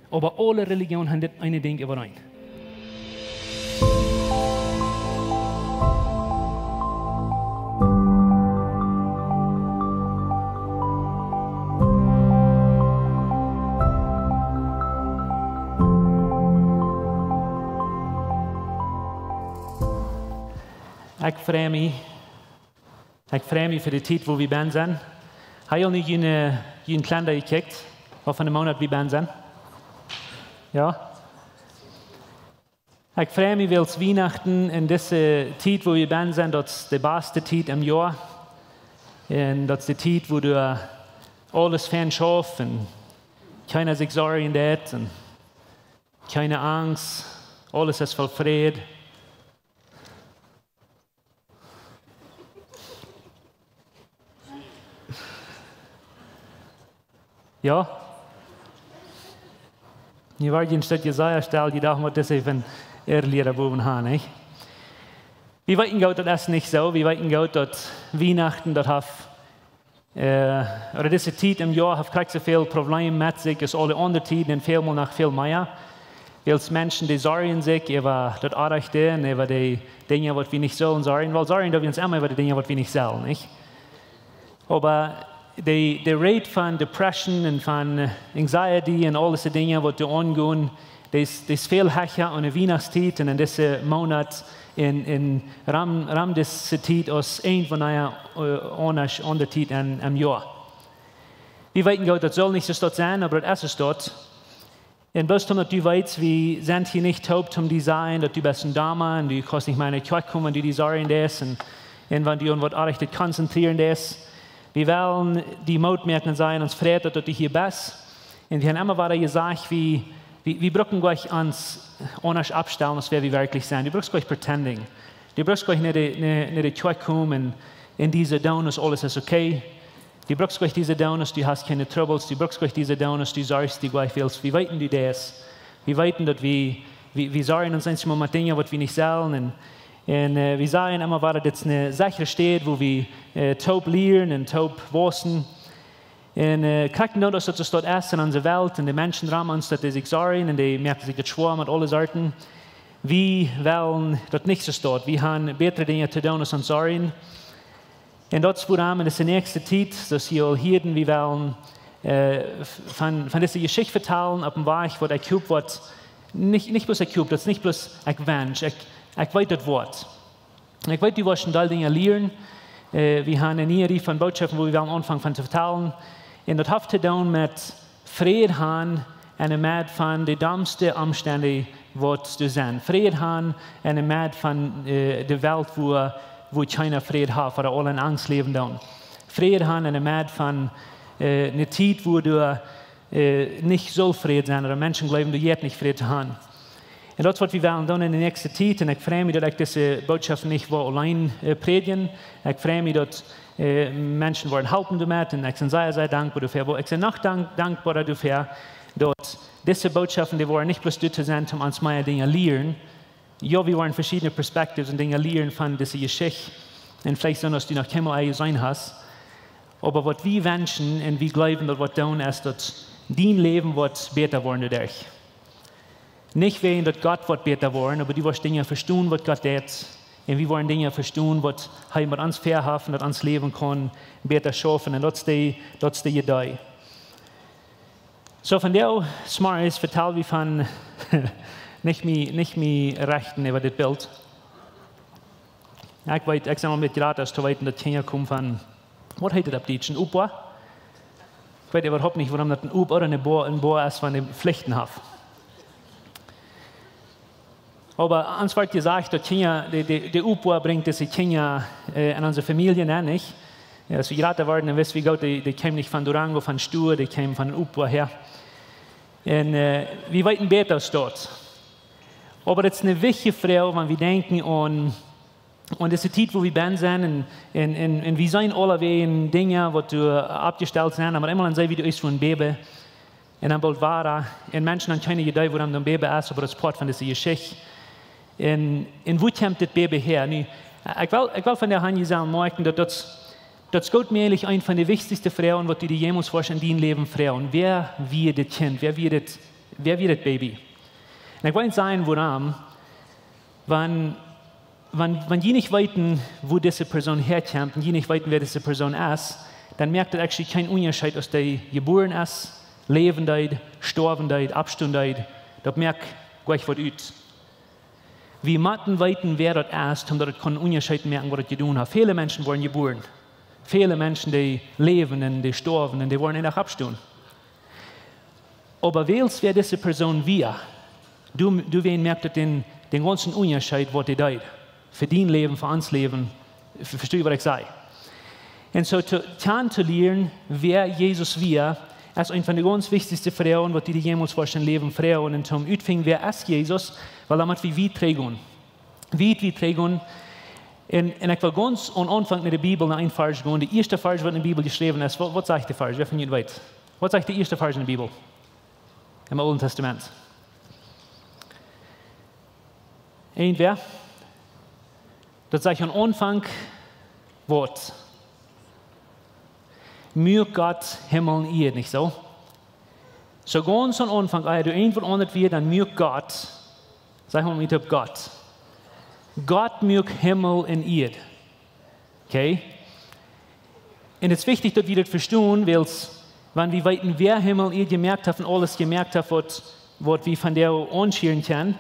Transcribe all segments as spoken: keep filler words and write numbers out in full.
Oba aule Religionen han dit eene Dinkj äwareen. Ekj frei mie. Ekj frei mie fa de Tiet, wua wie bennen sent. Hab jie nu june, june Kalenda jekjikjt, woo von de Moonat wie bennen sent? Jo? Ekj frei mie, wiels Wienachten un dise Tiet, wua wie bennen sent, daut es de baste Tiet em Joa. Un daut es de Tiet, wua doa aules fein schauft un kjeena sikj sorjen deit un kjeene Angst, aules es voll Fräd. Jo? Jie wieren een Stootje sea stell, jie dochten, waut es hia fa een Irrliera bowen han, nich? Wie weeten goot, daut es nich soo. Wie weeten goot, daut Wienachten, daut haft, äh, ooda dise Tiet em Joa haft krakjt soo väl Probleme met sikj aus aule aundre Tieden un väl mol noch väl mea. Wiels Menschen, dee sorjen sikj äwa daut Orrajchte un äwa de Dinja, waut wie nich sellen sorjen. Well, sorjen doo wie ons emma äwa de Dinja, waut wie nich sellen, nich? Oba de, de Rate von Depression un von, äh, Anxiety un aul dise Dinja, waut doa aungonen, dee es, dee es väl hecha aun de Wienachtstiet un en dise Moonat un, un rom, rom dise Tiet aus eent von de, äh, aundre, aundre Tiet en, em Joa. Wie weeten goot, daut saul nich soo sennen, oba daut es soo. Un bloos om daut du weetst, wie sent hia nich toop om die to sajen, daut du best een Dumma un du kaust nich mea enne Kjoakj komen, wan du die sorjen deist un, un wan du aun waut Orrajchtet konzentrieren deist. Wie wellen die Moot moaken un sajen, ons freit daut, daut du hia best. Un wie haben emma wada jesajcht, wie, wie, wie brucken nich ons aundasch oppstalen, aus wäa wie werkjlich sent. Du brukst nich pretending. Du brukst nich no de, no, no de Kjoakj komen un, un die soo doonen, aus aules es okay. Du brukst nich die soo doonen, aus du hast kjeene Trubbels. Du brukst nich die soo doonen, aus du sorjst die nich, wiels wie weeten, du deist. Wie weeten, daut wie, wie, wie sorjen ons eemol met Dinja, waut wie nich sellen. Un, un, äh, wie sajen emma wada, dit es eene sechre Städ, wua wie, äh, toop lieren un toop wausen. Un, äh, krakjt nu, daut es daut, daut es en onse Welt un de Menschen rom ons, daut dee sikj sorjen un dee moaken sikj daut schwoa met aule Sorten. Wie wellen daut nich soo stonen. Wie haben bätre Dinja to doonen aus ons sorjen. Un daut es wuarom en dise näakjste Tiet, soo aus jie aul hieeden, wie wellen, äh, v-, von, von dise Jeschicht vetalen opp een Wajch, waut ekj hop, waut nich, nich bloos ekj hop, daut es nich bloos ekj wensch, ekj, ekj weet daut woat. Ekj weet, du woascht een Deel Dinja lieren. Äh, wie haben eene niee Rieej von Bootschoften, wua wie wellen aunfangen von to vetalen. Un daut haft to doonen met Fräd han en de Med von de domste Omstend, waut doa sent. Fräd han en de Med von, äh, de Welt, wua, wua kjeena Fräd haft, ooda aule en Angst läwen doonen. Fräd han en de Med von, äh, eene Tiet, wua doa äh, nich saul Fräd sennen, ooda Menschen jleewen, doa jeit nich Fräd to haben. Un daut es waut wie wellen doonen en de näakjste Tiet. Un ekj frei mie, daut ekj dise Botschaft nich woa auleen, äh, prädjen. Ekj frei mie, daut, äh, Menschen woaren halpen doamet. Un ekj sie sea, sea dankboa doafäa. Oba ekj sie noch dank-, dankboara doafäa, daut dise Botschoften, dee woaren nich bloos doa to sennen, om ons mea Dinja lieren, jo, wie woaren veschiedne Perspectives un Dinja lieren von dise Jeschicht. Un veleicht sent daut, dee du noch kjeenmol ea jeseenen hast. Oba waut wie wenschen un wie jleewen, daut woat doonen, es, daut dien Läwen woat bäta woaren doaderch. Nich wäajen daut Gott woat bäta woaren, oba du woascht Dinja vestonen, waut Gott deit. Un wie woaren Dinja vestonen, waut hee met ons väahaft un daut ons Läwen kaun bäta schaufen. Un daut es de, daut es de Idee. Soo, vondoag zemorjes vetal wie von, nich mie, nich mie rechten äwa dit Bilt. Jo, ekj weet, ekj sie aul een bät jrata, aus to weeten, daut Kjinja komen von, waut heet daut opp Dietsch? Een Opa? Ekj weet äwahaupt nich, wuarom daut een Opa ooda een Boa, een Boa es, wan dee Flichten haft. Oba ons woat jesajcht, daut Kjinja, de, de, de Opa brinjt dise Kjinja, äh, en onse Famielje nenn, nich? Jo, aus wie jrata worden, dan wisten wie goot, dee, dee kjeemen nich von Durango, von Stua, dee kjeemen von een Opa häa. Un, äh, wie weeten bäta aus daut. Oba daut es eene wichtje Froag, wan wie denkjen aun, aun dise Tiet, wua wie bennen sent, un, un, un, un wie seenen aulawäajen Dinja, waut doa oppjestalt sent, oba eemol dan seenen wie doa eascht fa een Bäbe. Un dan boolt wada, un Menschen han kjeene Idee, wuarom daut een Bäbe es, oba daut es Poat von dise Jeschicht. Un, un wua kjemt dit Bäbe häa? Nu, ekj well, ekj well vondoag aun junt sajen, moakjen, daut, daut, daut es goot mäajlich eene von de wichtichste Froagen, waut du die jemols woascht en dien Läwen froagen. Wäa wia dit Kjint? Wäa wia dit, Wäa wia daut Baby? Un ekj well nich sajen wuarom, wan, wan, wan jie nich weeten, wua dise Persoon häakjemt, un jie nich weeten, wäa dise Persoon es, dan moakt daut actually kjeen Unjascheet, aus dee jebuaren es, läwen deed, stoawen deed, oppstonen deed. Daut moakt goanich waut ut. Wie motten weeten, wäa daut es, om daut et kaun Unjascheet moaken, waut daut jedonen haft. Väle Menschen woaren jebuaren. Väle Menschen, dee läwen un dee stoawen un dee woaren een Dach oppstonen. Oba wiels wäa dise Persoon wia, du, du wäa moakt daut dän, dän gaunzen Unjascheet, waut dee deed. Fa dien Läwen, fa ons Läwen. Ve-, vestonen jie, waut ekj saj? Un soo to, kjanen to lieren, wäa Jesus wia, es eent von de gaunz wichtichste Froagen, waut du die jemols woascht em Läwen froagen. Un toom utfinjen, wäa es Jesus, wiels dan mott wie wiet trigj gonen. Wiet, wiet trigj gonen. Un, un ekj well gaunz aum Aunfank en de Bibel no een Varsch gonen. De ieeschte Varsch, waut en de Bibel jeschräwen es. Waut, waut sajcht de Varsch? Wäa von junt weet? Waut sajcht de ieeschte Varsch en de Bibel? Em Oolen Testament. Irjentwäa? Daut sajcht aum Aunfank Wuat. Muak Gott Himmel un Ieed, nich soo? Soo gaunz aum Aunfank, ea doa irjent waut aundret wia, dan muak Gott. Saj mol met mie: Gott. Gott muak Himmel un Ieed. Okay? Un et es wichtich, daut wie daut vestonen, wiels, wan wie weeten, wäa Himmel un Ieed jemoakt haft un aules jemoakt haft, waut, waut wie vondoag aunschieren kjennen,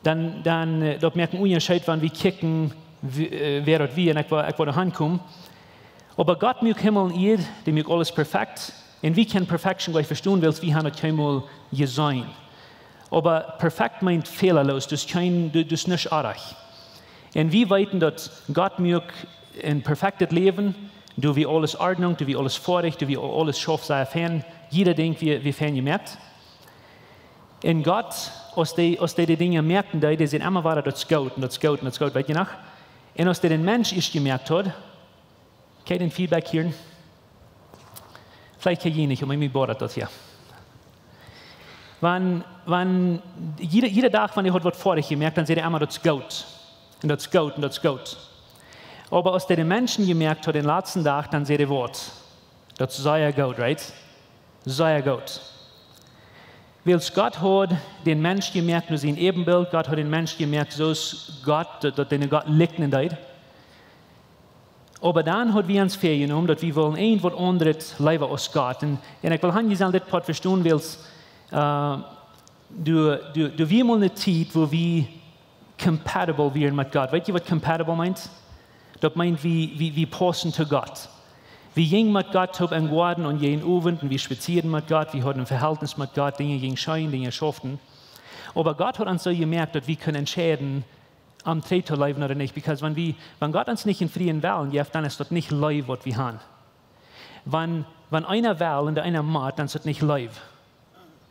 dan, dan, äh, daut moakt een Unjascheet, wan wie kjikjen, w-, äh, wäa daut wia, un ekj woa, ekj woa doa hankomen. Oba Gott muak Himmel un Ieed, dee muak aules perfekt. Un wie kjennen perfection goanich vestonen, wiels wie haben daut kjeenmol jeseenen. Oba perfekt meent fälaloos, daut es kjeen, daut, daut es nuscht oajch. Un wie weeten, daut Gott muak een perfektet Läwen, doa wia aules Ordnunk, doa wia aules foadich, doa wia aules schauft sea fein, jieda Dinkj wia, wia fein jemoakt. Un Gott, aus dee, aus dee de Dinja moaken deed, dee säd emma wada: Daut es goot, un daut es goot, un daut es goot, weet jie noch? Un aus dee dän Mensch ieescht jemoakt haud, kjikj, dän Feedback hia. Veleicht kjikj jie nich, oba mie bodat daut hia. Wan, wan, jieda, jieda Dach, wan hee haud waut foadich jemoakt, dan säd hee emma: Daut es goot. Un daut es goot, un daut es goot. Oba aus dee dän Mensch jemoakt haud, dän latsten Dach, dan säd hee waut? Daut es sea goot, right? Sea goot. Wiels Gott haud dän Mensch jemoakt no sien Äbenbilt, Gott haud dän Mensch jemoakt soo aus Gott, daut, daut dän Gott likjnen deed. Oba dan haud wie ons väajenomen, daut wie wullen irjent waut aundret leewen aus Gott. Un, un ekj well han, jie sellen dit Poat vestonen, wiels, äh, doa, doa, doa wia mol eene Tiet, wua wie compatible wieren met Gott. Weet jie, waut compatible meent? Daut meent, wie, wie, wie paussen to Gott. Wie jinjen met Gott toop em Goaden un jieda Owent, un wie spazieeden met Gott, wie hauden een Vehältnis met Gott, Dinja jinjen scheen, Dinja schauften. Oba Gott haud ons soo jemoakt, daut wie kunnen entscheiden, am trigj to leewen ooda nich. Because wan wie, wan Gott ons nich een frieen Wellen jeft, dan es daut nich Leew, waut wie haben. Wan, wan eena well un de aundra mott, dan es daut nich Leew.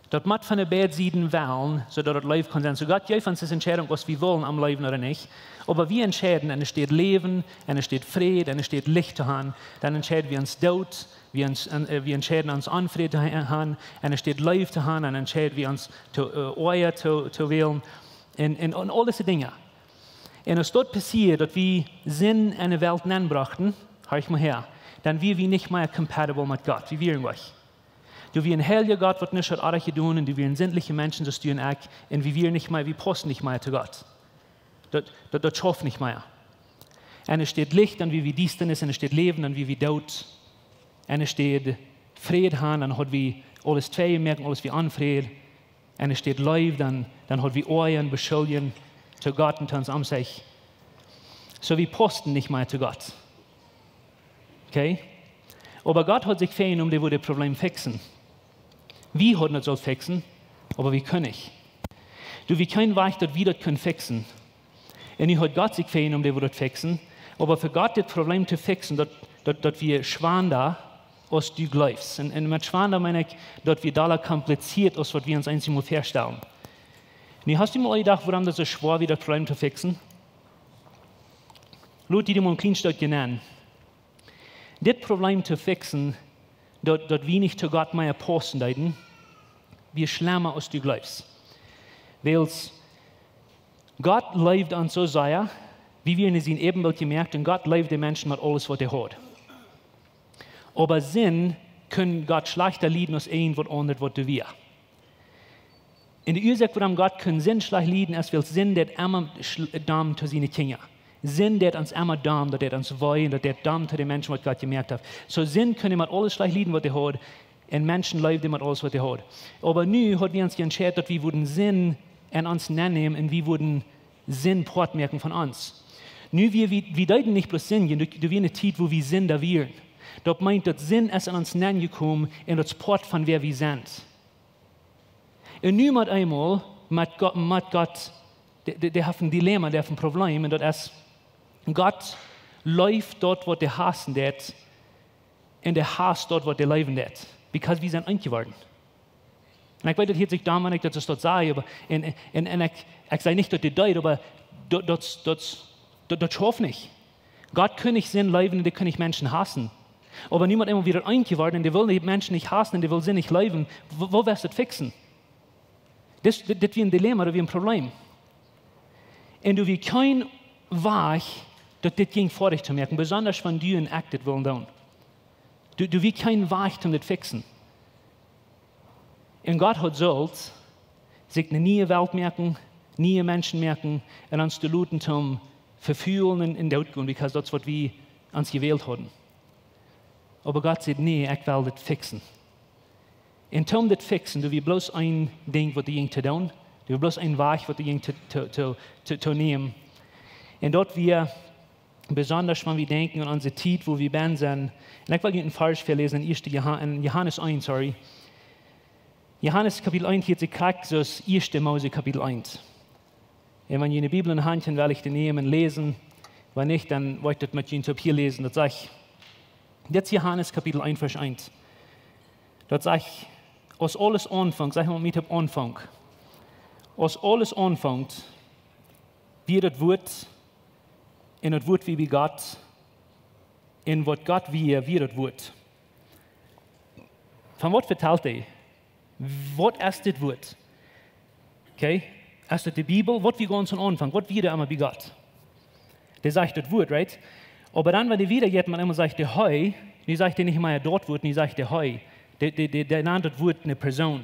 Daut mott von de beid Sieden wellen, soo daut et Leew kaun sennen. Soo Gott jeft ons dise Entscheidunk, aus wie wellen am leewen ooda nich. Oba wie entscheiden, enne Städ Läwen, enne Städ Fräd, enne Städ Licht to haben, dan entscheiden wie ons Doot, wie ons, äh, wie entscheiden ons Onfräd to ha-, haben, enne Städ Leew to haben, dan entscheiden wie ons to, äh, Oaja to, to wälen. Un, un, un aul dise Dinja. Un aus daut passieed, daut wie Sind enne Welt nenbrochten, horch mol häa, dan wia wie nich mea compatible met Gott. Wie wieren wajch. Doa wia een heilja Gott, waut nuscht haud oajch jedonen, un doa wieren sindliche Menschen, soo aus du un ekj, un wie wieren nich mea, wie pausten nich mea to Gott. Daut, daut, daut schauft nich mea. Enne Städ Licht, dan wia wie Diestanis, enne Städ Läwen, dan wia wie Doot. Enne Städ Fräd haben, dan haud wie aules twei jemoakt, aules wia Onfräd. Enne Städ Leew, dan, dan haud wie Oaja un Beschuljen to Gott un to ons omsech. Soo, wie pausten nich mea to Gott. Okay? Oba Gott haud sikj väajenomen, dee wudd daut Problem fixen. Wie hauden daut sult fixen, oba wie kunnen nich. Doa wia kjeen Wajch, daut wie daut kunnen fixen. Un nu haud Gott sikj väajenomen, dee wudd daut fixen. Oba fa Gott dit Problem to fixen, daut, daut, daut wia schwanda, aus du jleefst. Un, un met schwanda meen ekj, daut wia dolla kompliziert, aus waut wie ons eensjemol väastalen. Nu, hast du mol jedocht, wuarom daut soo schwoa wia, daut Problem to fixen? Lot die mol een kjlien Stootje nenn. Dit Problem to fixen, daut, daut wie nich to Gott mea paussen deeden, wia schlemma, aus du jleefst. Wiels Gott leewd ons soo sea, wie wieren en sien Äbenbilt jemoakt, un Gott leewd de Menschen met aules, waut hee haud. Oba Sind kunn Gott schlajchta lieden aus irjent waut aundret, waut doa wia. Un de Uasoak, wuarom Gott kunn Sind schlajcht lieden, es wiels Sind deit emma schl-, domm to siene Kjinja. Sind deit ons emma domm, daut deit ons wee un daut deit domm to de Menschen, waut Gott jemoakt haft. Soo Sind kunn hee met aules schlajcht lieden, waut hee haud, un Menschen leewden hee met aules, waut hee haud. Oba nu haud wie ons entscheiden, daut wie wudden Sind en ons nennämen un wie wudden Sind Poat moaken von ons. Nu, wie, wie, wie deeden nich bloos Sind, doa, doa wia eene Tiet, wua wie Sinda wieren. Daut meent, daut Sind es en ons nennjekomen un daut es Poat von wäa wie sent. Un nu met eemol, met Gott, met Gott, dee, dee, dee haft een Dilemma, dee haft een Problem, un daut es, Gott leeft daut, waut dee hausen deit, un dee haust daut, waut dee leewen deit. Because wie sent eent jeworden. Un ekj weet, daut hieet sikj domm aun, daut ekj daut saj, oba, un, un, un ekj, ekj saj nich, daut dee deed, oba daut, daut, daut, daut, daut schauft nich. Gott kunn nich Sind leewen un dee kunn nich Menschen hausen. Oba nu met eemol wia daut eent jeworden un dee well de Menschen nich hausen un dee well Sind nich leewen. Woo, woo woascht daut fixen? Dit, dit, dit wia een Dilemma, daut wia een Problem. Un doa wia kjeen Wajch, daut dit jinkj foadich to moaken, besonda wan du un ekj dit wullen doonen. Doa, doa wia kjeen Wajch om dit fixen. Un Gott haud sult sikj eene niee Welt moaken, niee Menschen moaken un ons to loten toom vefulen un, un doot gonen, because daut es, waut wie ons jewält hauden. Oba Gott säd: "Nä, ekj well dit fixen." Un toom dit fixen, doa wia bloos een Dinkj, waut doa jinkj to doonen. Doa wia bloos een Wajch, waut doa jinkj to, to, to, to, to nämen. Un daut wia, besonda wan wie denkjen aun onse Tiet, wua wie bennen sent. Un ekj well junt een Varsch väaläsen en ieeschte Joha-, en Johanes eent, sorry. Johanes Kapitel eent, hia es krakjt soo aus ieeschte Mose Kapitel eent. Un wan jie ne Bibel en de Haunt haben, well ekj dee nämen un läsen. Wan nich, dan woa ekj daut met junt opp hia läsen. Daut sajcht, dit es Johanes Kapitel eent, Varsch eent. Daut sajcht: "Aus aules aunfunk", saj mau met mie: "Aus aules aunfunk." "Aus aules aunfunk, wia daut Wort, un daut Wort wia bie Gott, un waut Gott wia, wia daut Wort." Von waut vetalt hee? Waut es dit Wort? Okay? Es daut de Bibel? Waut wia gaunz aum Aunfank? Waut wia doa emma bie Gott? Dee sajcht daut Wort, right? Oba dan, wan dee wieda jeit, mau emol sajcht dee hee, nu sajcht dee nich mea daut Wort, nu sajcht dee hee. Dee, dee, dee, dee nant daut Wort eene Persoon.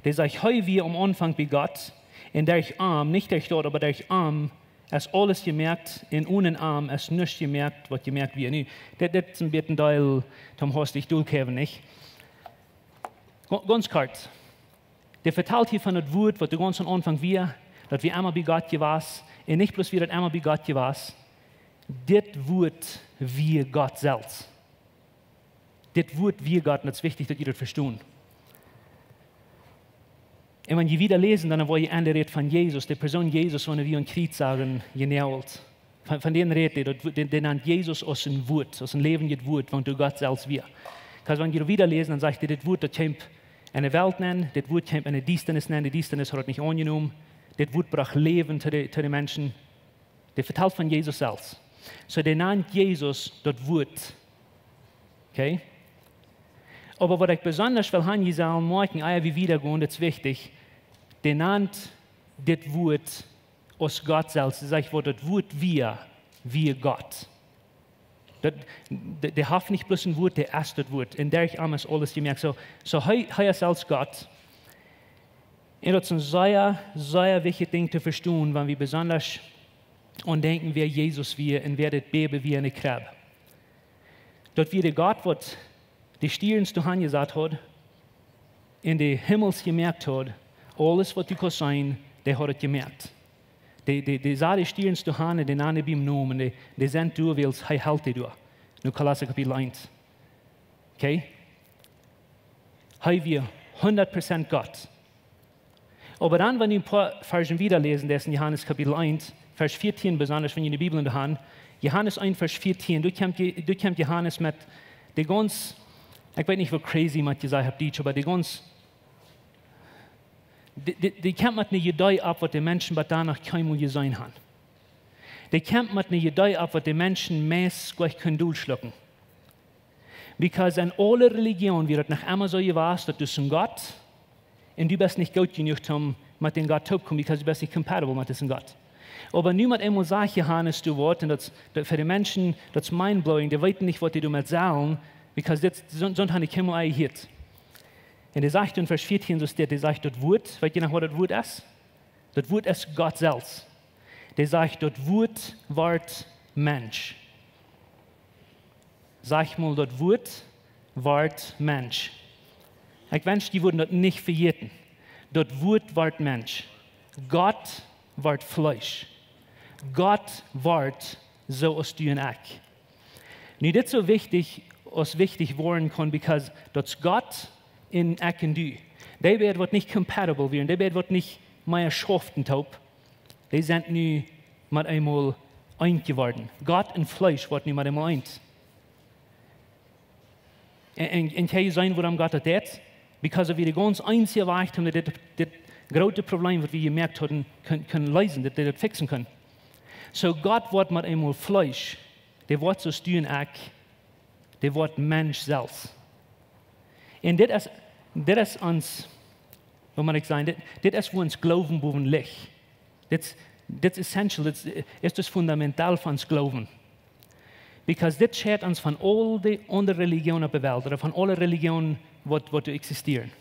Dee sajcht, hee wia aum Aunfank bie Gott, un derch am, nich derch daut, oba derch am es aules jemoakt, un onen am es nuscht jemoakt, waut jemoakt wia. Nu, dit, dit es een bät een Deel, toom haustich dol kjrieen, nich? Ga-, gaunz kort. Dee vetalt hia von daut Wort, waut doa gaunz aum Aunfank wia, daut wia emma bie Gott jewast. Un nich bloos wia daut emma bie Gott jewast, dit Wort wia Gott selfst. Dit Wort wia Gott, un daut es wichtich, daut jie daut vestonen. Un wan jie wieda läsen, dan woa jie aun de Räd von Jesus, de Persoon Jesus, wan wie aum Kjriez sagen, jenault. Von, von dän rät hee, daut, dän, dän nant Jesus aus een Wort, aus een läwendjet Wort, wan doa Gott selfst wia. Because wan jie wieda läsen, dan sajcht hee, dit Wort, daut kjeem enne Welt nenn, dit Wort kjeem enne Diestanis nenn, de Diestanis haud daut nich aunjenomen, dit Wort brocht Läwen to de, to de Menschen. Dee vetalt von Jesus selfst. Soo, dee nant Jesus daut Wort. Okay? Oba waut ekj besonda well haben, jie sellen moakjen, ea wie wieda gonen, daut es wichtich. Dee nant dit Wort aus Gott selfst. Dee sajcht, waut daut Wort wia, wia Gott. Daut, dee, dee haft nich bloos een Wort, dee es daut Wort. Un derch am es aules jemoakt. Soo, soo hee, hee es selfst Gott. Un daut es een sea, sea wichtjet Dinkj to vestonen, wan wie besonda aun denkjen, wäa Jesus wia un wäa daut Baby wia enne Krebb. Daut wia de Gott, waut de Stierns doa han jesat haud, un de Himmels jemoakt haud, aules, waut du kaust seenen, dee haud et jemoakt. Dee, dee, dee sach de Stierns doa han un dee nand dee biem Nomen, dee, dee sent doa, wiels hee helt dee doa. Nu Kolossa Kapitel eent. Okay? Hee wia hundat Prozent Gott. Oba dan, wan wie een poa Varschen wieda läsen, daut es en Johanes Kapitel eent, Varsch vieetieen, besonda wan jie de Bibel doa han, Johanes eent, Varsch vieetieen, doa kjemt Je-, doa kjemt Johanes met de gaunz, ekj weet nich, waut crazy met jesajcht opp Dietsch, oba de gaunz, dee, dee, dee kjemt met eene Idee opp, waut de Menschen bat dan noch kjeenmol jeseenen han. Dee kjemt met eene Idee opp, waut de Menschen meist jlikj kunnen dolschlucken. Because en aule Relijoon wia daut noch emma soo jewast, daut du best een Gott, un du best nich goot jenuach om met dän Gott toop to komen, because du best nich compatible met disen Gott. Oba nu met eemol sajcht Johanes doa waut, un daut, daut fa de Menschen, daut es mind-blowing, dee weeten nich, waut dee doamet sellen, because dit, soo, soo han dee kjeenmol jehieet. Un dee sajcht en Varsch vieetieen, soo steit, dee sajcht: "Daut Wuat, weet jie noch, waut daut Wuat es? Daut Wuat es Gott selfst." Dee sajcht: "Daut Wuat wort Mensch." Saj mol: "Daut Wuat wort Mensch." Ekj wensch, jie wudden daut nich vejäten. "Daut Wuat wort Mensch." Gott wort Fleesch. Gott wort soo aus du un ekj. Nu, dit es soo wichtich, aus wichtich woaren kaun, because daut es Gott un ekj un du. Dee beid woaren nich compatible woaren, dee beid woaren nich mea schaufen toop. Dee sent nu met eemol eent jeworden. Gott un Fleesch woaren nu met eemol eent. Un, un, un kjenn jie seenen, wuarom Gott daut deit? Because wie de gaunz eensje Wajch, om dit, dit groote Problem, waut wie jemoakt hauden, kunnen, kunnen leesen, daut hee daut fixen kunn. Soo, Gott wort met eemol Fleesch, dee wort soo aus du un ekj, dee wort Mensch selfst. Un dit es, dit es ons, waut mott ekj sajen, dit, dit es, wua ons Gloowen bowen licht. Dit, dit es essential, dit es, es daut fundamental von ons Gloowen. Because dit scheidt ons von aul dee aundre Relijoon opp de Welt, ooda von aule Relijoon, waut, waut doa existieren.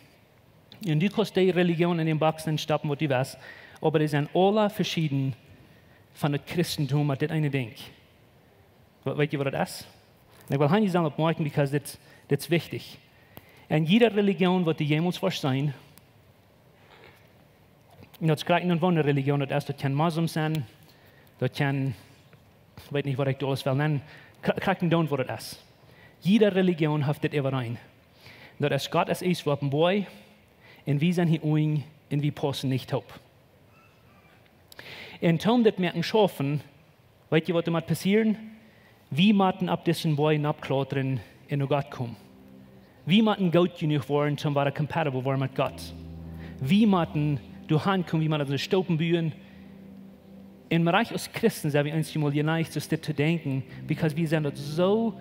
Un du kaust dee Relijoon en dän Box nenstoppen, waut du west, oba dee sent aule veschieden von daut Christentum, met dit eene Dinkj. Wa-, weet jie, waut daut es? Un ekj well hia nich sajen oppmoakjen, because dit, dit es wichtich. En jiede Relijoon, waut du jemols woascht seenen, un daut es krakjt endoont, waut ne Relijoon daut es, daut kaun Moslem sennen, daut kaun, ekj weet nich, waut ekj doa aules well nennen, kra-, krakjt endoont, waut daut es. Jiede Relijoon haft dit äwareen. Daut es: Gott es ieescht openboa, un wie sent hia unjen, un wie paussen nich toop. Un toom dit moaken schaufen, weet jie, waut doa mott passieren? Wie motten opp disen Boajch nopp klautren un no Gott komen. Wie motten goot jenuach woaren, toom wada compatible woaren met Gott. Wie motten doa hankomen, wie motten onse Stoopen buen. Un mau aus Christen sent wie eenjemol jeneicht, soo dit to denkjen, because wie sent daut soo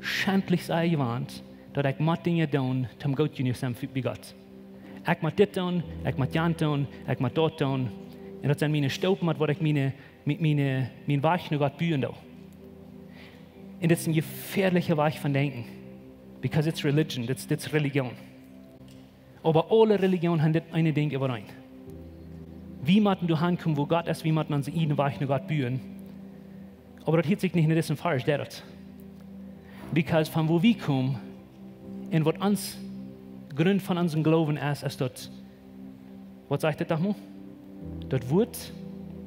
schentlich sea jewant, daut ekj mott Dinja doonen, toom goot jenuach sennen fa, bie Gott. Ekj mott dit doonen, ekj mott jant doonen, ekj mott daut doonen. Un daut sent miene Stoopen, met waut ekj miene, mie-, miene, mien Wajch no Gott buen doo. Un dit es een jefäadlicha Wajch von denkjen. Because it's religion, dit, dit es Relijoon. Oba aule Relijoon haben dit eene Dinkj äwareen. Wie motten doa hankomen, wua Gott es, wie motten onsen eenen Wajch no Gott buen. Oba daut hieet sikj nich en disen Varsch, deit daut? Because von wua wie komen un waut ons Grunt von onsen Gloowen es, es daut, waut sajcht daut noch mol? Daut Wuat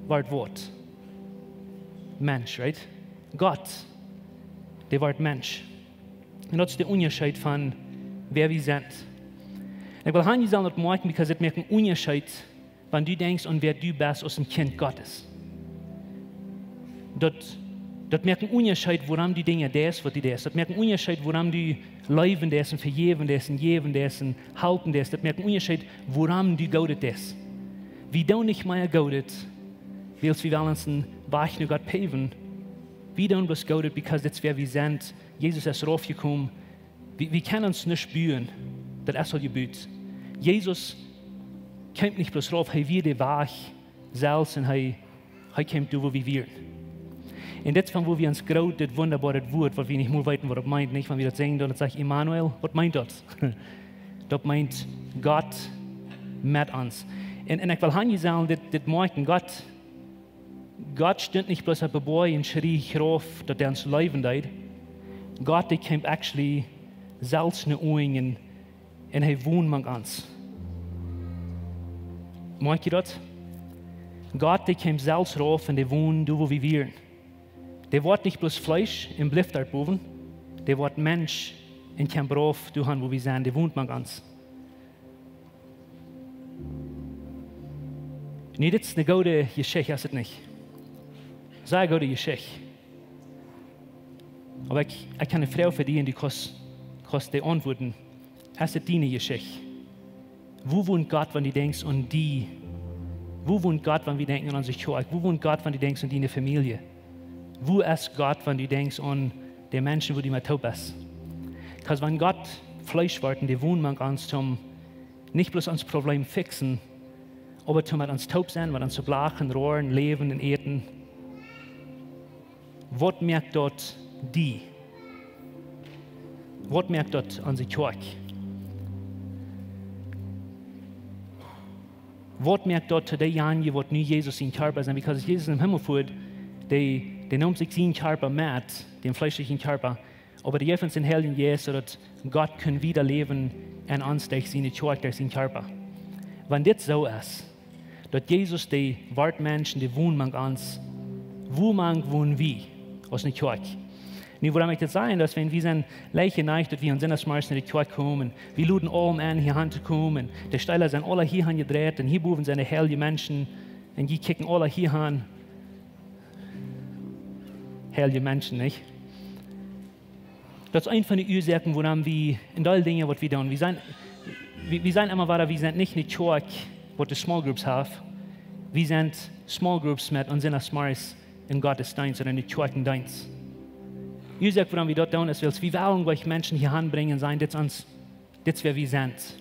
wort waut? Mensch, right? Gott, dee wort Mensch. Un daut es de Unjascheet von wäa wie sent. Un ekj well hia nich sajen oppmoakjen, because dit moakt een Unjascheet, wan du denkjst aun wäa du best aus een Kjint Gottes. Daut, daut moakt een Unjascheet, wuarom du Dinja deist, waut du deist. Daut moakt een Unjascheet, wuarom du leewen deist un vejäwen deist un jäwen deist un halpen deist. Daut moakt een Unjascheet, wuarom du Goodet deist. Wie doonen nich mea Goodet, wiels wie wellen onsen Wajch no Gott päwen. Wie doonen bloos Goodet, because dit es wäa wie sent. Jesus es raufjekomen. Wie, wie kjennen ons nuscht buen. Daut es aul jebut. Jesus kjeem nich bloos rauf, hee wia de Wajch selfst un hee, hee kjeem doa, wua wie wieren. Un dit es von wua wie ons groot, dit wundaboaret Wuat, waut wie nich mol weeten, waut daut meent, nich? Wan wie daut sajen, dan daut sajcht Immanuel. Waut meent daut? Daut meent Gott met ons. Un, un ekj well hia nich sajen, dit, dit moakjen Gott Gott stunt nich bloos opp de Boajch un schrie grof, daut hee ons leewen deed. Gott, dee kjeem actually selfst no ons un, un hee wond mank ons. Moakj jie daut? Gott, dee kjeem selfst rauf un dee wond doa, wua wie wieren. Dee wort nich bloos Fleesch un blift doa bowen. Dee wort Mensch un kjeem rauf doa han, wua wie sent. Dee wond mank ons. Nu, dit es ne goode Jeschicht, es et nich? Sea goode Jeschicht. Oba ekj, ekj kaun ne Froag fa die un du kaust, kaust dee auntwuaden. Es et diene Jeschicht? Wua wont Gott, wan du denkjst aun die? Wua wont Gott, wan wie denkjen aun onse Kjoakj? Wua wont Gott, wan du denkjst aun diene Famielje? Wua es Gott, wan du denkjst aun de Menschen, wua du met toop best? 'Cause wan Gott Fleesch wort un dee wond mank ons, toom nich bloos ons Problem fixen, oba toom met ons toop sennen, met ons toop lachen, roaren, läwen un äten. Waut moakt daut die? Waut moakt daut onse Kjoakj? Waut moakt daut to dee jane, waut nu Jesus sien Kjarpa sent? Because aus Jesus em Himmel foa, dee, dee neem sikj sienen Kjarpa met, dän fleeschlichen Kjarpa. Oba dee jeef ons dän Heiljen Jeist, soo daut Gott kunn wieda läwen en ons derch siene Kjoakj, derch sienen Kjarpa. Wan dit soo es, daut Jesus dee wort Mensch, dee wond mank ons, wua mank wonen wie aus ne Kjoakj? Nu, wuarom ekj daut saj, daut wan wie sent leicht jeneigt, daut wie aun Sindachsmorjes no de Kjoakj komen, wie loden aulem en, hia han to komen, de Steela sent aula hia han jedreit, un hia bowen sent de heilje Menschen, un jie kjikjen aula hia han. Heilje Menschen, nich? Daut es eent von de Uasoaken, wuarom wie en Deel Dinja, waut wie doonen. Wie sent, wie, wie sent emma wada, wie sent nich ne Kjoakj, waut de small groups haft. Wie sent small groups met aun Sindachsmorjes em Gottesdeenst ooda en de Kjoakjendeenst. Uasoak, wuarom wie daut doonen, es, wiels wie wellen jlikj Menschen hia han brinjen, sajen, dit es ons, dit es wäa wie sent.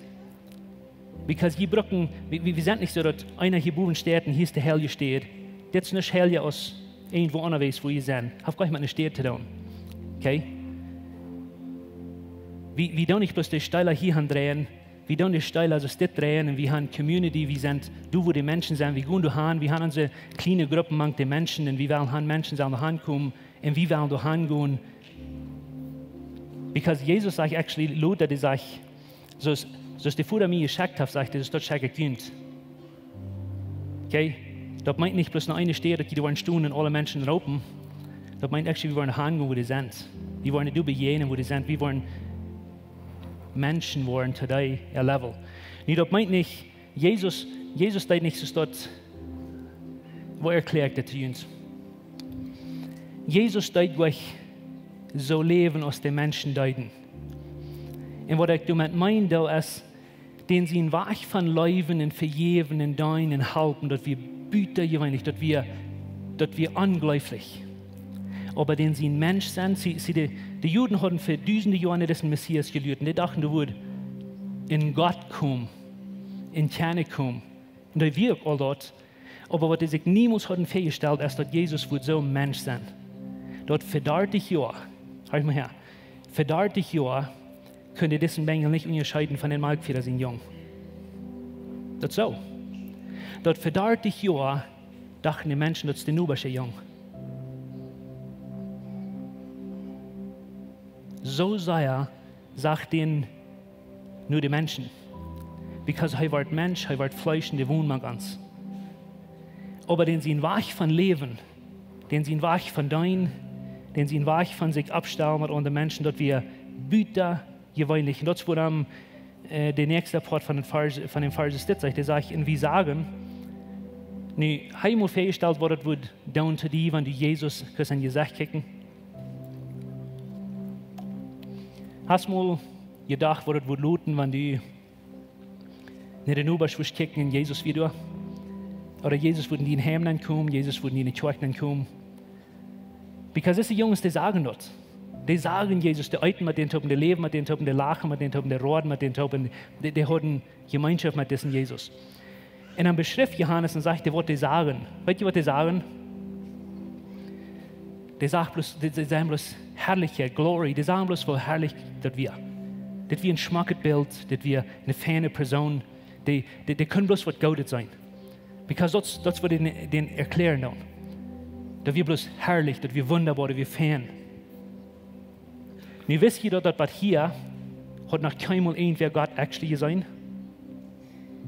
Because jie brucken, wie, wie, wie sent nich soo, daut eena hia bowen steit un hia es de heilje Staut. Dit es nich heilja aus irjentwua aundasch, wua jie sent. Haft jlikj met ne Staut to doonen. Okay? Wie, wie doonen nich bloos de Steela hia han dreien, wie doonen de Steela soo dit dreien, un wie han community, wie sent doa, wua de Menschen sent, wie gonen doa han, wie han onse kjliene Gruppen mank de Menschen, un wie wellen han, Menschen sellen doa han komen, un wie wellen doa han gonen. Because Jesus sajcht actually, lota, dee sajcht, soo aus, soo aus de Voda mie jeschekjt haft, sajcht hee, daut schekj ekj junt. Okay? Daut meent nich bloos no eene Staut, daut jie doa woaren stonen un aule Menschen roopen. Daut meent actually, wie woaren han gonen, wua dee sent. Wie woaren doa bejäajnen, wua dee sent. Wie woaren Menschen woaren to dee äa level. Nu, daut meent nich, Jesus, Jesus deed nich soo daut, woo erkjläa ekj daut to junt? Jesus deed jlikj soo läwen aus de Menschen deeden. Un waut ekj doamet meen, daut es, dän sien Wajch von läwen un vejäwen un deenen un halpen, daut wia butajeweenlich, daut wia, daut wia onjleeflich. Oba dän sien Mensch sennen, see, see, de, de Juden hauden fa dusende Joaren no disen Messias jeluat, un dee dochten, doa wudd een Gott komen, een Kjennich komen. Un dee wia uk aul doa. Oba waut see sikj niemols hauden väajestalt, es, daut Jesus wudd soo een Mensch sennen. Daut fa dartich Joa, horcht mol häa, fa dartich Joa kunn dee disen Benjel nich unjascheeden von dän Malkjfiedasch sien Jung. Daut soo. Daut fa dartich Joa dochten de Menschen, daut es de Nobasch sien Jung. Soo sea sach dee no de Menschen. Because hee wort Mensch, hee wort Fleesch un dee wond mank ons. Oba dän sien Wajch von läwen, dän sien Wajch von deenen, dän sien Wajch von sikj oppstalen met aundre Menschen, daut wia butajeweenlich. Un daut es wuarom, äh, de näakjste Poat von dän Varsch, von dän Varsch es dit, sajcht, dee sajcht, un wie sagen, nu, hee mott väajestalt woaren, waut daut wudd doonen to die, wan du Jesus kust em Jesecht kjikjen. Hast mol jedocht, waut daut wudd loten, wan du no de Nobasch wurscht kjikjen un Jesus wia doa? Ooda Jesus wudd en dien Heim nenkomen, Jesus wudd en diene Kjoakj nenkomen? Because dise Junges, dee sagen daut. Dee sagen Jesus, dee eeten met dän toop, dee läwen met dän toop, dee lachen met dän toop, dee räden met dän toop, dee, dee hauden Jemeenschoft met disen Jesus. Un dan beschrift Johanes un sajcht, waut dee sagen. Weet jie, waut dee sagen? Dee sagen bloos, dee, dee sent bloos Harlichkjeit, glory. Dee sagen bloos, woo harlich daut wia. Daut wia een schmocket Bilt, daut wia eene feine Persoon. Dee, dee, dee kunnen bloos waut Goodet sennen. Because daut, daut wudd dän, dän erkjläaren dan. Daut wia bloos harlich, daut wia wundaboa, daut wia fein. Nu, wist jie daut, daut waut hia haud noch kjeenmol irjentwäa Gott actually jeseenen?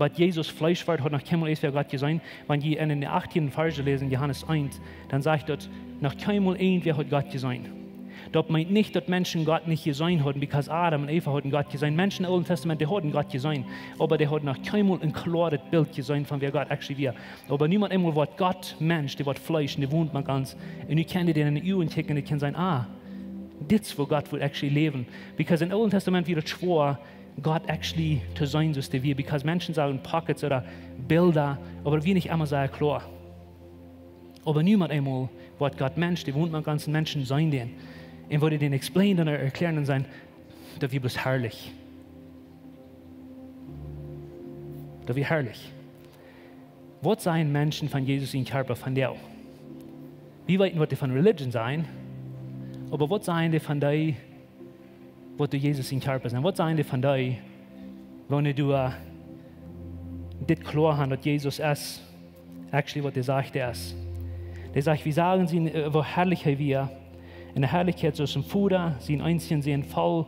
Waut Jesus Fleesch wort, haud noch kjeenmol irjentwäa Gott jeseenen. Wan jie en dän achtieenden Varsch läsen, Johanes eent, dan sajcht daut, noch kjeenmol irjentwäa haud Gott jeseenen. Daut meent nich, daut Menschen Gott nich jeseenen hauden, because Adam un Eva hauden Gott jeseenen. Menschen em Oolen Tastament, dee hauden Gott jeseenen. Oba dee hauden noch kjeenmol een kloaret Bilt jeseenen von wäa Gott actually wia. Oba nu met eemol woat Gott Mensch, dee woat Fleesch un dee wont mank ons. Un nu kaun dee dän en de Uagen kjikjen un dee kaun sajen, ah, dit es woo Gott wudd actually läwen. Because em Oolen Tastament wia daut schwoa, Gott actually to seenen, soo aus dee wia. Because Menschen sagen pockets ooda Bilda, oba daut wia nich emma sea kloa. Oba nu met eemol woat Gott Mensch, dee wont mank ons, Menschen seenen dän. Un woat dän explainen un erkjläaren un sajen, daut wia bloos harlich. Daut wia harlich. Waut sajen Menschen von Jesus sien Kjarpa vondoag? Wie weeten, waut dee von religion sajen, oba waut sajen dee von dee, waut doa Jesus sien Kjarpa sent? Waut sajen dee von dee, wan dee doa dit kloa haben, daut Jesus es actually waut hee sajcht, hee es. Hee sajcht, wie sagen sien, äh, woo herrlich hee wia. En de Herrlichkjeit soo aus een Voda sien eensjen Sän voll,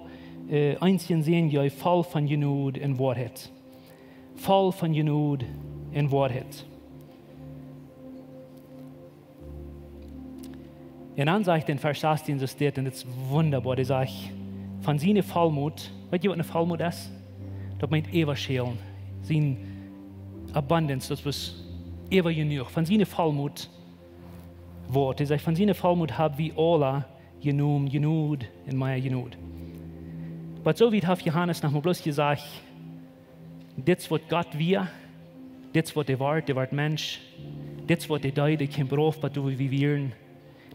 äh, eensjen Sän jeef, voll von Jnod un Woarheit. Voll von Jnod un Woarheit. Un dan sajcht hee en Varsch sastieen, soo steit, un daut es wundaboa, hee sajcht, von siene Vollmot, weet jie waut eene Vollmot es? Daut meent äwaschälen, sien abundance, daut wia äwa jenuach. Von siene Vollmot, waut, hee sajcht, von siene Vollmot hab wie aula jenomen, Jnod un mea Jnod. Oba soo wiet haft Johanes noch mau bloos jesajcht, dit es waut Gott wia, dit es waut hee wort, hee wort Mensch, dit es waut hee deed, hee kjeem rauf, waut doa wie wieren.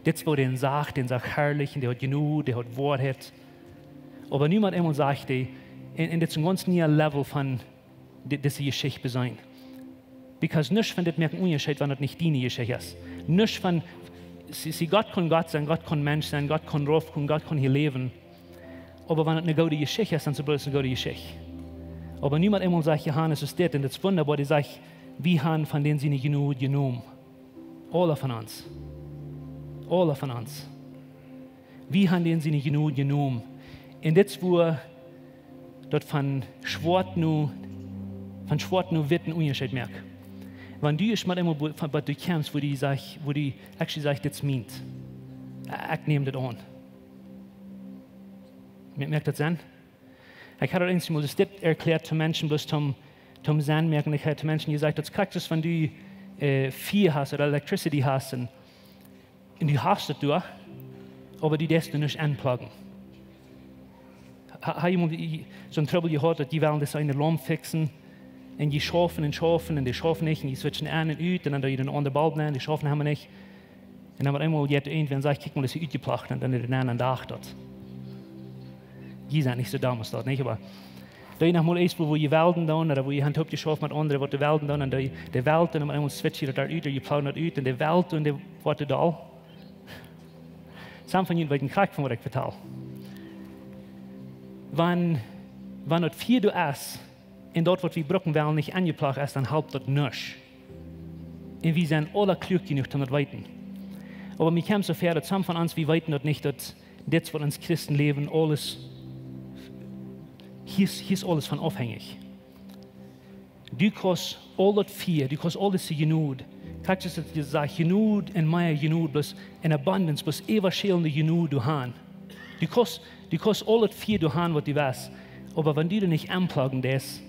Dit es waut hee sach, hee sach herrlich, un hee haud Jnod, hee haud Woarheit. Oba nu met eemol sajcht hee, un, un dit es een gaunz niea Level von di-, dise Jeschicht beseenen. Because nuscht von dit moakt een Unjascheet, wan daut nich diene Jeschicht es. Nuscht von, see, see, Gott kaun Gott sennen, Gott kaun Mensch sennen, Gott kaun raufkomen, Gott kaun hia läwen. Oba wan et eene goode Jeschicht es, dan es et bloos eene goode Jeschicht. Oba nu met eemol sajcht Johanes, es dit, un daut es wundaboa, hee sajcht, wie haben von däm siene Jnod jenomen. Aula von ons. Aula von ons. Wie haben däm siene Jnod jenomen. Un dit es wua daut von schwoat no, von schwoat no witt een Unjascheet moakt. Wan du ieescht met eemol bo-, von, waut du kjemst, wua du sajchst, wua du actually sajchst, dit es mient. Ekj näm daut aun. Moakt, moakt daut Senn? Ekj haud daut eemol, daut dit erkjläat to Menschen, bloos toom, toom Senn moaken. Ekj haud to Menschen jesajcht, daut es krakjt soo aus wan du, äh, Fia hast ooda electricity hast un, un du hast et doa, oba du deist et nich aunpluggen. Ha-, hast du mol dee, soon Trubbel jehaut, daut du wellst dise eene Laump fixen, un du schaufen un schaufen un dee schauft nich, un du switchen aun un ut, un dan doo je een aundren Bulb nenn, dee schauft noch emma nich. Un dan met eemol jeit irjentwäa un sajcht: "Kjikj mol, daut es utjeplagt." Un dan dee näakjste Dach daut. Jie sent nich soo domm aus daut, nich? Oba doa je noch mol eent, wua, wua jie welden doonen, ooda wua jie han toop jeschauft met aundre, waut dee welden doonen, un dee, dee welden, un met eemol switcht daut doa ut, un jie pluggen daut ut, un dee welden, un dee woat doll. Somje von junt weeten krakjt von waut ekj vetal. Wan, wan daut Fia doa es, un daut waut wie brucken wellen nich aunjeplagt es, dan halpt daut nuscht. Un wie sent aula kluak jenuach toom daut weeten. Oba mie kjemt soo väa daut somje von ons, wie weeten daut nich, daut dit waut ons Christenläwen aules, hia es, hia es aules von aufhenjich. Du kaust aul daut Fia, du kaust aul dise Jnod, krakjt soo aus daut jesajcht, Jnod un mea Jnod, bloos en abundance, bloos äwaschälende Jnod doa han. Du kaust, du kaust aul daut Fia doa han waut du west. Oba wan du daut nich aunpluggen deist,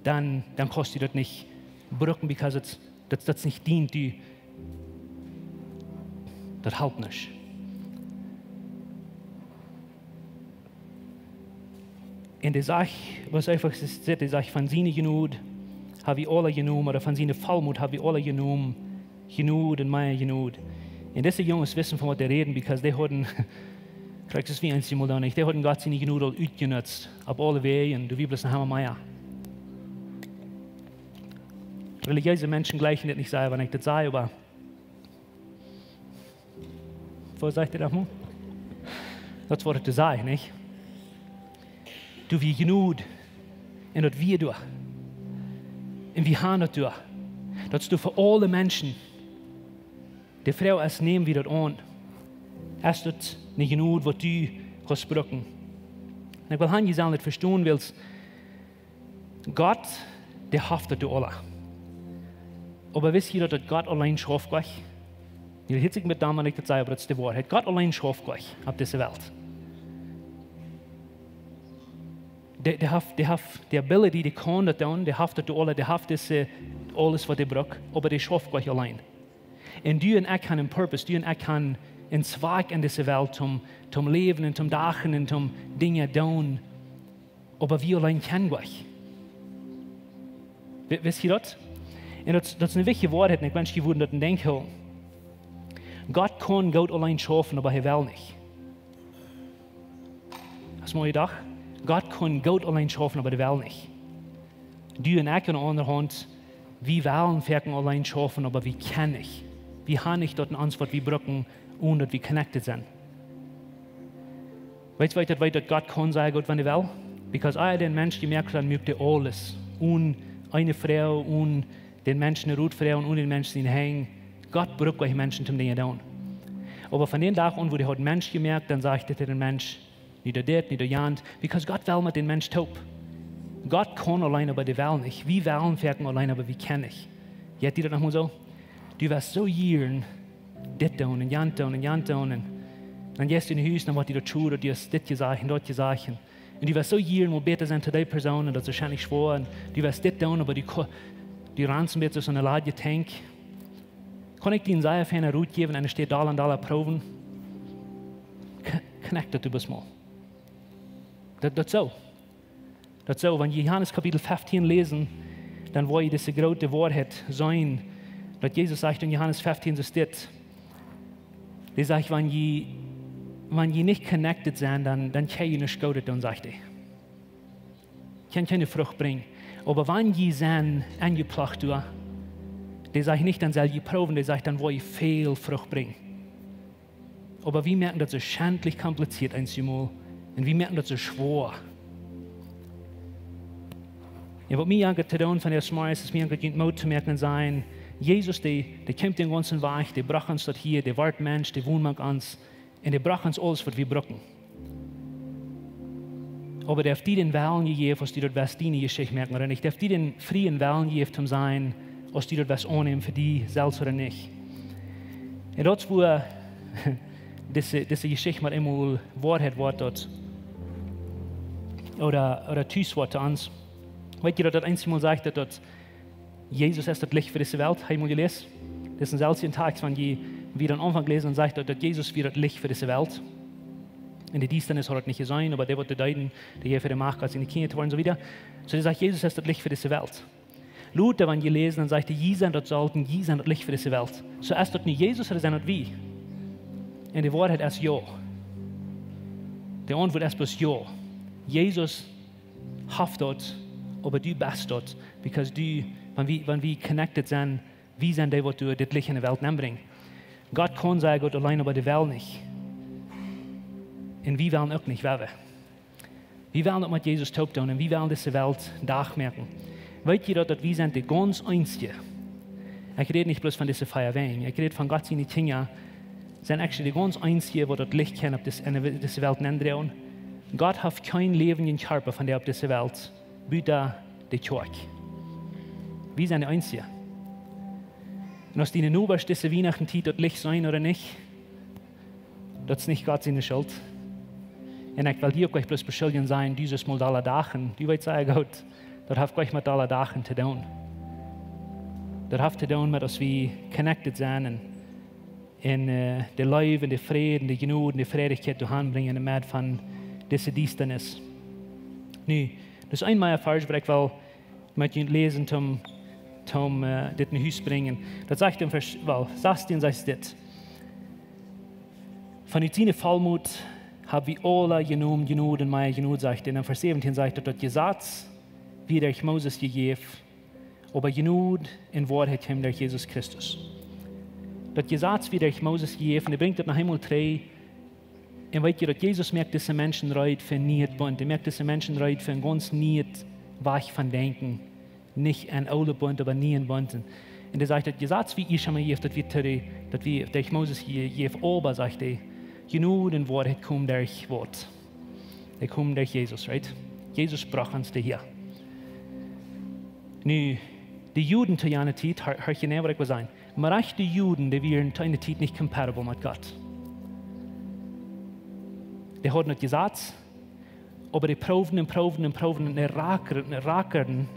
dan, dan kaust du daut nich brucken, because it's, daut, daut es nich dien, du, daut halpt nuscht. Un dee sajcht, waut eefach es, dee sajcht: "Von siene Jnod hab wie aula jenomen, ooda von siene Vollmot hab wie aula jenomen, Jnod un mea Jnod." Un dise Junges wisten von waut dee räden, because dee hauden, krakjt soo aus wie eensjemol dan nich, dee hauden Gott siene Jnod aul utjenutzt, opp aule Wäaj, un doa wia bloos noch emma mea. Relijeese Menschen jlikjen dit nich sea, wan ekj daut saj, oba woo sajcht hee daut mol? Daut woat et to sajen, nich? Doa wia Jnod, un daut wia doa. Un wie han daut doa. Daut es doa fa aule Menschen. De Froag es, näm wie daut aun? Es daut eene Jnod waut du kaust brucken? Un ekj well han, jie sellen dit vestonen, wiels Gott, dee haft daut doa aula. Oba wist jie daut, daut Gott auleen schauft goa? Jie hieren sikj met dan, wan ekj daut saj, oba daut es de Woarheit. Gott auleen schauft goa opp dise Welt. Dee, dee haft, dee haft de ability, dee kaun daut doonen, dee haft daut doa aula, dee haft dise, aules waut dee brukt, oba dee schauft goa auleen. Un du un ekj han een purpose, du un ekj han een Zwakj en dise Welt, toom, toom läwen un toom dachen un toom Dinja doonen. Oba wie auleen kjennen goa. Wi-, wist jie daut? Un daut, daut es eene wichtje Woarheit, un ekj wensch, jie wudden daut en Denkj hoolen. Gott kaun goot auleen schaufen, oba hee well nich. Daut es mau jedocht. Gott kaun goot auleen schaufen, oba hee well nich. Du un ekj aun de aundre Haunt, wie wellen foaken auleen schaufen, oba wie kjennen nich. Wie han nich daut en ons, waut wie brucken, onen daut wie connected sent. Weetst du, weetst du, weetst du, daut Gott kaun sea goot, wan hee well? Because hee haft dän Mensch jemoakt, dan muak hee aules, onen eene Froag un dän Menschen ne Rot froagen un dän Menschen siene Henj. Gott brukt welche Menschen toom Dinja doonen. Oba von dän Dach aun, wua hee haud Mensch jemoakt, dan sajcht hee to dän Mensch: "Nu doo dit, nu doo jant." Because Gott well met dän Mensch toop. Gott kaun auleen, oba dee well nich. Wie wellen werkjen auleen, oba wie kjennen nich. Jeit die daut noch mol soo? Du west soo jieren dit doonen un jant doonen un jant doonen. Dan jeist du no Hus, dan woat die daut schuren, du hast dit jesajcht un daut jesajcht. Un du west soo jieren mol bäta sennen to dee Persoon un daut es woascheinlich schwoa. Un du west dit doonen, oba du, ko- du ranst een bät soo aus een ladja Tank. Kaun ekj die een sea feina Rot jäwen un enne Städ dolla un dolla proowen? K- Connect daut du best mol. Daut, daut soo. Daut soo, wan jie Johanes Kapitel feftieen läsen, dan woa jie dise groote Woarheit seenen, daut Jesus sajcht en Johanes feftieen, soo steit. Dee sajcht, wan jie, wan jie nich connected sent, dan, dan kjenn jie nuscht Goodet doonen, sajcht hee. Kjenn kjeene Frucht brinjen. Oba wan jie sent enjeplocht doa, dee sajcht nich, dan sell jie proowen, dee sajcht, dan woa jie väl Frucht brinjen. Oba wie moaken daut soo schentlich kompliziert eenjemol. Un wie moaken daut soo schwoa. Un waut mie jankat to doonen vondoag zemorjes es, mie jankat junt Moot to moaken un sajen: Jesus, dee, dee kjeem dän gaunzen Wajch, dee brocht ons daut hia, dee wort Mensch, dee wond mank ons, un dee brocht ons aules, waut wie brucken. Oba dee haft die dän Wellen jejäft, aus du daut west diene Jeschicht moaken, ooda nich? Dee haft die dän frieen Wellen jejäft, om to sajen, aus du daut west aunnämen fa die selfst ooda nich. Un daut es, wua dise, dise Jeschicht mau eemol Woarheit woat, daut, ooda, ooda tus woat to ons. Weet jie, daut daut eenjemol sajcht, daut, daut Jesus es daut Licht fa dise Welt, hab jie mol jeläsen? Daut es een selwjen Tekst, wan jie, wua daut aunfangt läsen, dan sajcht daut, daut Jesus wia daut Licht fa dise Welt. En de Diestanis haud daut nich jeseenen, oba dee, waut daut deeden, dee jeef dee Macht, Gott siene Kjinja to woaren, un soo wieda. Soo, dee sajcht, Jesus es daut Licht fa dise Welt. Lota, wan jie läsen, dan sajcht hee: "Jie sent daut Solt un jie sent daut Licht fa dise Welt." Soo, es daut nu Jesus ooda sent daut wie? Un de Woarheit es jo. De Auntwuat es bloos jo. Jesus haft daut, oba du best daut. Because du, wan wie, wan wie connected sent, wie sent dee, waut doa dit Licht enne Welt nenbrinjen. Gott kaun sea goot auleen, oba dee well nich. Un wie wellen uk nich, woa wie? Wie wellen daut met Jesus toop doonen un wie wellen dise Welt Dach moaken. Weet jie daut, daut wie sent de gaunz eensje? Ekj räd nich bloos von dise Feiawäajen. Ekj räd von Gott siene Kjinja. Sent actually de gaunz eensje, waut daut Licht kjennen opp dis-, enne, dise Welt nendroagen. Gott haft kjeen läwendjen Kjarpa von dee opp dise Welt, buta de Kjoakj. Wie sent de eensje. Un aus diene Nobasch dise Wienachtentiet daut Licht seenen ooda nich, daut es nich Gott siene Schult. Un ekj well die uk nich bloos beschuldjen, sajen: "Du sust mol dolla dachen." Du weetst sea goot, daut haft nuscht met dolla dachen to doonen. Daut haft to doonen met, aus wie connected sent un, un, äh, de Leew un de Fräd un de Jnod un de Freidichkjeit doa han brinjen en de Medd von dise Diestanis. Nu, daut es een mea Varsch, waut ekj well met junt läsen, toom, toom, äh, dit no Hus brinjen. Daut sajcht em Varsch, well, sastieen sajcht dit: "Von ut siene Vollmot hab wie aula jenomen Jnod un mea Jnod", sajcht hee. Un en Varsch säwentieen sajcht daut, daut Jesaz wia derch Moses jejäft, oba Jnod un Woarheit kjeem derch Jesus Christus. Daut Jesaz wia derch Moses jejäft, un hee brinjt daut noch eemol trigj. Un weet jie, daut Jesus moakt dise Menschen reed fa een nieet Bunt. Hee moakt dise Menschen reed fa een gaunz nieet Wajch von denkjen. Nich een oola Bunt, oba een nieet Bunt. Un, un hee sajcht, daut Jesaz wia ieescht emol jejäft, daut wia to de, daut wia derch Moses jejäft, oba, sajcht hee, Jnod un Woarheit kjeem derch waut? Dee kjeem derch Jesus, right? Jesus brocht ons doa hia. Nu, de Juden to jane Tiet, hia, hia jie no, waut ekj well sajen. Mau rajchte Juden, dee wieren to eene Tiet nich compatible met Gott. Dee hauden daut Jesaz, oba dee proowden un proowden un proowden un dee rakerden, dee rakerden.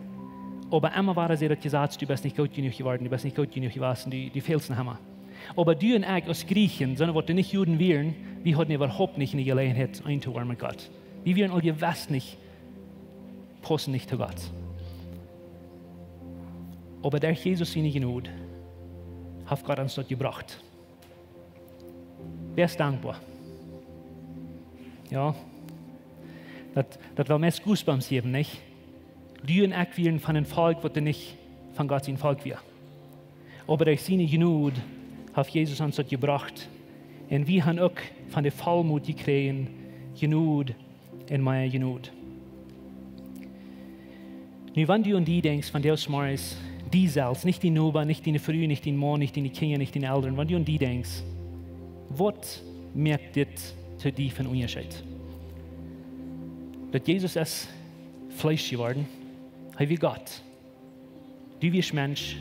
Oba emma wada säd daut Jesaz: "Du best nich goot jenuach jeworden, du best nich goot jenuach jewast, du, du fälst noch emma." Oba du un ekj aus Griechen, sonda waut doa nich Juden wieren, wie hauden äwahaupt nich eene Jeläajenheit eent to woaren met Gott. Wie wieren aul jewess nich, paussen nich to Gott. Oba derch Jesus siene Jnod haft Gott ons daut jebrocht. Wäa es dankboa? Jo. Daut, daut well meist goosebumps jäwen, nich? Du un ekj wieren von een Volkj, waut doa nich von Gott sien Volkj wia. Oba derch siene Jnod haft Jesus ons daut jebrocht. Un wie han uk von de Vollmot jekjräajen, Jnod un mea Jnod. Nu, wan du aun die denkjst, von dee Morjes, die selfst, nich dien Noba, nich diene Fru, nich dien Maun, nich diene Kjinja, nich diene Elren, wan du aun die denkjst, waut moakt dit to die fa een Unjascheet? Daut Jesus es Fleesch jeworden, hee wia Gott. Du wieescht Mensch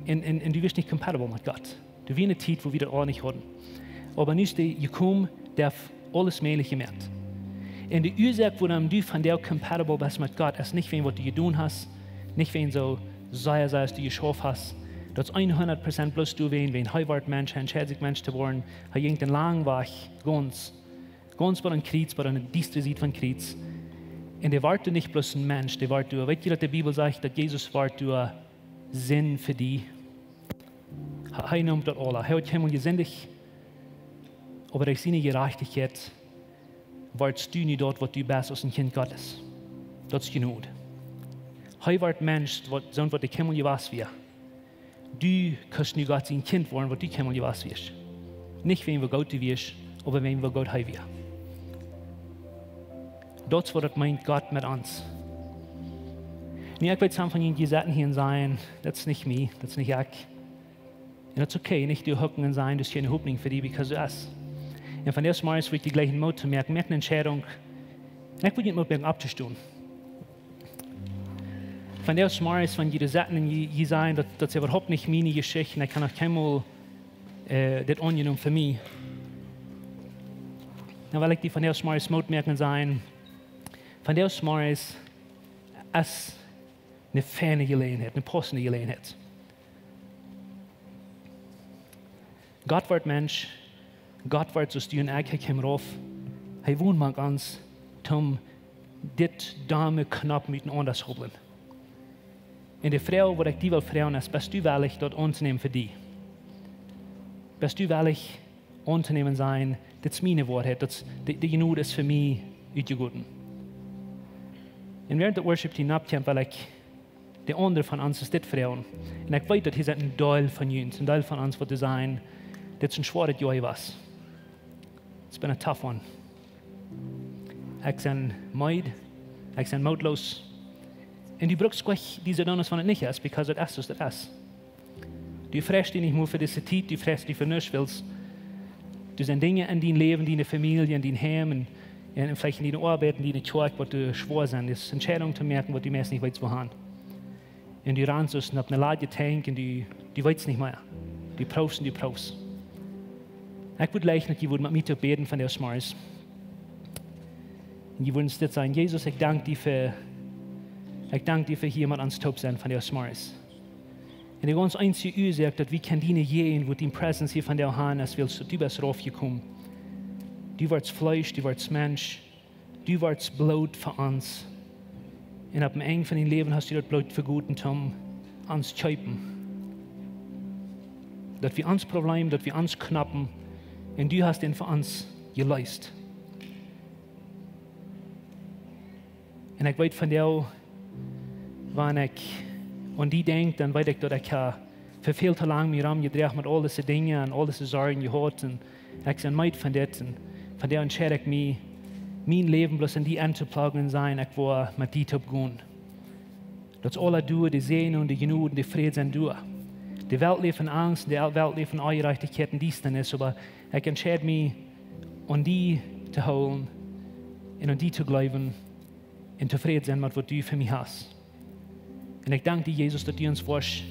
un, un, un du wieescht nich compatible met Gott. Doa wia eene Tiet, wua wie daut uk nich hauden. Oba nu es hee jekomen, dee haft aules mäajlich jemoakt. Un de Uasoak, wuarom du vondoag compatible best met Gott, es nich wäajen waut du jedonen hast, nich wäajen soo sea, sea aus du jeschauft hast. Daut es hundat Prozent bloos doawäajen, wäajen hee wort Mensch, hee entscheid sikj Mensch to woaren. Hee jinkj dän langen Wajch, gaunz, gaunz bat aum Kjriez, bat aun de diestre Sied vom Kjriez. Un hee wort doa nich bloos een Mensch, hee wort doa, weetst du, daut de Bibel sajcht, daut Jesus wort doa Sind fa die? Hee, hee neem daut aula. Hee haud kjeenmol jesindicht, oba derch siene Jerajchtichkjeit woascht du nu daut, waut du best, aus een Kjint Gottes. Daut es jenuach. Hee wort Mensch, waut, soo waut hee kjeenmol jewast wia. Du kaust nu Gott sien Kjint woaren, waut du kjeenmol jewast wieescht. Nich wäajen woo goot du wieescht, oba wäajen woo goot hee wia. Daut es waut et meent, Gott met ons. Nu, ekj weet, some von junt, jie sitten hia un sajen: "Daut es nich mie, daut es nich ekj." Un daut es okay, nich? Du hucken un sajen, daut es kjeene Hopninj fa die, because du es. Un vondoag zemorjes well ekj die jlikj een Moot to moaken, moak eene Entscheidunk. Un ekj well die Moot moaken, opptostonen. Vondoag zemorjes, wan jie doa sitten un jie, jie sajen, daut, daut es äwahaupt nich miene Jeschicht un ekj hab noch kjeenmol, äh, dit aunjenomen fa mie. Dan well ekj die vondoag zemorjes Moot moaken un sajen, vondoag zemorjes es eene feine Jeläajenheit, eene paussende Jeläajenheit. Gott wort Mensch, Gott wort soo aus du un ekj, hee kjeem rauf, hee wond mank ons, toom dit domme Knopp met een aundasch hoblen. Un de Froag, waut ekj die well froagen, es: Best du wellich, daut auntonämen fa die? Best du wellich auntonämen, sajen: "Dit es miene Woarheit, daut es, de, de Jnod es fa mie utjegoten"? Un wäarent de Worship Team nopp kjemt, well ekj de aundre von ons es dit froagen. Un ekj weet, daut hia sent een Deel von junt, een Deel von ons, waut doa sajen: "Dit es een schwoaret Joa jewast. It's been a tough one. Ekj sie meed, ekj sie mootloos." Un du brukst nich dise Donos von et nich es, because et es, soo aus et es. Du freist die nich mea fa dise Tiet, du freist die fa nuscht, wiels doa sent Dinja en dien Läwen, diene Famielje, en dien Heim un, un veleicht en diene Oabeit, en diene Kjoakj, waut doa schwoa sent. Daut es Entscheidungen to moaken, waut du meist nich weetst, woo han. Un du ranst soo aus opp een ladjen Tank un du, du weetst nich mea. Du proowst un du proowst. Ekj wudd jleichen, daut jie wudden met mie toop bäden vondoag zemorjes. Un jie wudden dit sajen: "Jesus, ekj dank die fa, ekj dank die fa hia met ons toop sennen vondoag zemorjes." Un de gaunz eensje Uasoak, daut wie kjennen diene Jäajenwoat, diene Presence hia vondoag han, es wiels daut du best raufjekomen. Du wortst Fleesch, du wortst Mensch, du wortst Bloot fa ons. Un opp daut Enj von dien Läwen hast du daut Bloot vegoten, om ons to kjeepen. Daut wia ons Problem, daut wia ons Knopp, un du hast dän fa ons jeleest. Un ekj weet vondoag, wan ekj aun die denkj, dan weet ekj, daut ekj hab fa väl too lang mie romjedroagen met aul dise Dinja un aul dise Sorjen jehaut. Un ekj sie meed von dit. Un vondoag entscheid ekj mie, mien Läwen bloos aun die auntopluggen un sajen: "Ekj well met die toop gonen." Daut es aula doa, de Säajen un de Jnod un de Fräd sent doa. De Welt läft en Angst, de Welt läft en Onjerajchtichkjeit un Diestanis, oba ekj entscheid mie, aun die to hoolen un aun die to jleewen un tofräd sennen met waut du fa mie hast. Un ekj dank die, Jesus, daut du ons woascht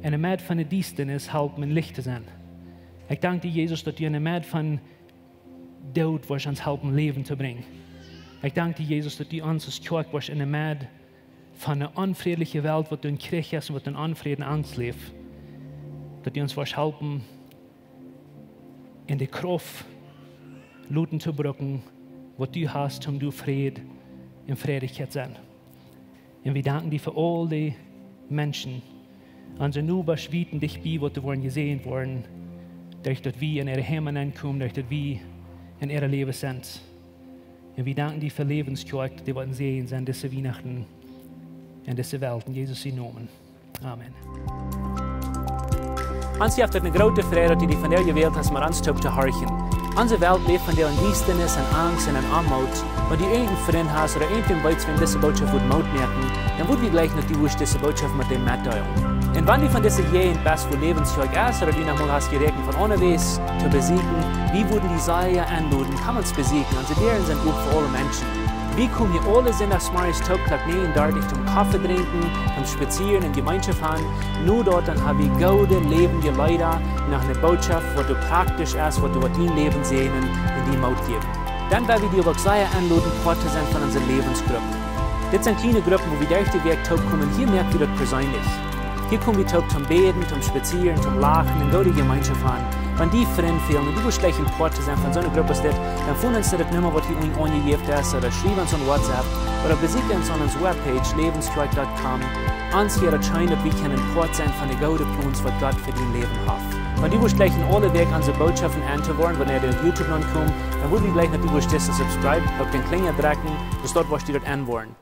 enne Medd von de Diestanis halpen Licht to sennen. Ekj dank die, Jesus, daut du enne Medd von Doot woascht ons halpen Läwen to brinjen. Ekj dank die, Jesus, daut du ons aus Kjoakj woascht enne Medd von eene onfrädliche Welt, waut doa en Kjrich es un waut doa en Onfräd un Angst läft, daut du ons woascht halpen un de Krauft loten to brucken, waut du hast, om doa Fräd un Frädichkjeit sennen. Un wie danken die fa aul dee Menschen, onse Nobasch, wiet un dicht bie, waut doa woaren jesäajent woaren, derch daut wie en äare Heime nenkomen, derch daut wie en äare Läwen sent. Un wie danken die fa Läwens Kjoakj, dee woat een Säajen sennen dise Wienachten en dise Welt. En Jesus sien Nomen. Amen. Ons jeft et eene groote Freid, daut du die vondoag jewält hast, met ons toop to horchen. Onse Welt läft vondoag en Diestanis, en Angst un en Oamoot. Wan du irjent een Frint hast ooda irjentwäm weetst, wäm dise Bootschoft wudd Moot moaken, dan wudd wie jleichen, daut du wurscht dise Bootschoft met däm metdeelen. Un wan du von dise Jäajent best, wua Läwens Kjoakj es, ooda du noch mol hast jeräakjent von aundawäajes to besieekjen, wie wudden die sea enloden, komm ons besieekjen. Onse Däaren sent op fa aule Menschen. Wie komen hia aule Sindachsmorjes toop Klock näajen dartich toom Koffe drinkjen, toom spazieren un Jemeenschoft han. No daut dan ha wie goode läwendje Leeda, noch ne Bootschoft, waut doa praktisch es, waut doa waut dien Läwen säajnen un die Moot jäwen. Dan well wie die uk sea enloden, Poat to sennen von onse Läwensgruppen. Dit sent kjliene Gruppen, wua wie derch de Wäakj toop komen. Hia moak wie daut perseenlich. Hia kom wie toop toom bäden, toom spazieren, toom lachen un goode Jemeenschoft han. Wan die Frind fälen un du wurscht jleichen Poat to sennen von soone Grupp aus dit, dan foon ons no de Numma, waut hia unjen aunjejäft es, ooda schriew ons aun WhatsApp, ooda besieekj ons aun onse Webpage, läwens kjoakj dot com. Ons wudd daut scheenen, daut wie kjennen Poat sennen von de goode Plons, waut Gott fa dien Läwen haft. Wan du wurscht jleichen aule Wäakj onse Bootschoften en to woaren, wan dee opp YouTube nopp komen, dan wudd wie jleichen, daut du wurscht dise subscribe, opp dän Kjlinja drekjen, soo daut wurscht du daut en woaren.